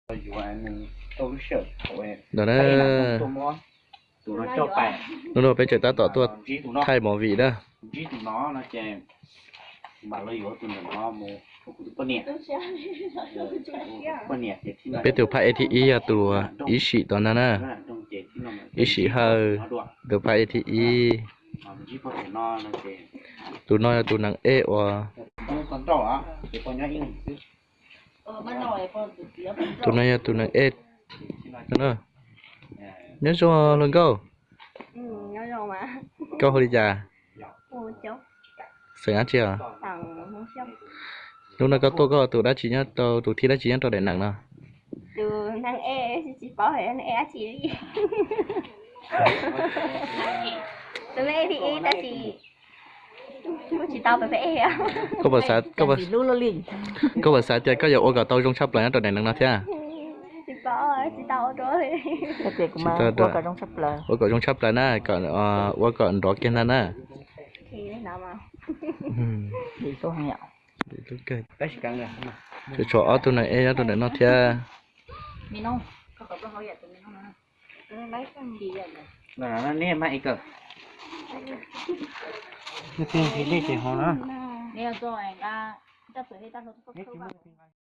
Ntawd na, hnub no peb tseem tab tom tuaj thaij movie na. Peb tus phab A T E yog tus Ib Sim tom ntag na. Ib Sim Hawj, tus phab A T E. Tus no yog tus nees ej uas Tus no yog tus nees ej. Nyob zoo hluas nkauj. Koj hu li cas? Xeem dab tsi os? Hnub no koj tuaj koj tus dab tsi nyob rau, tus thib dab tsi nyob rau daim nees no? Koj puas xav tias koj yuav ua kom tau zoo tshaj plaws nyob rau daim nees no thiab? Ua kom zoo tshaj plaws na, ua kom nrov kiag ntag na. Tshuav ob tug nees ej nyob rau ntawm no thiab.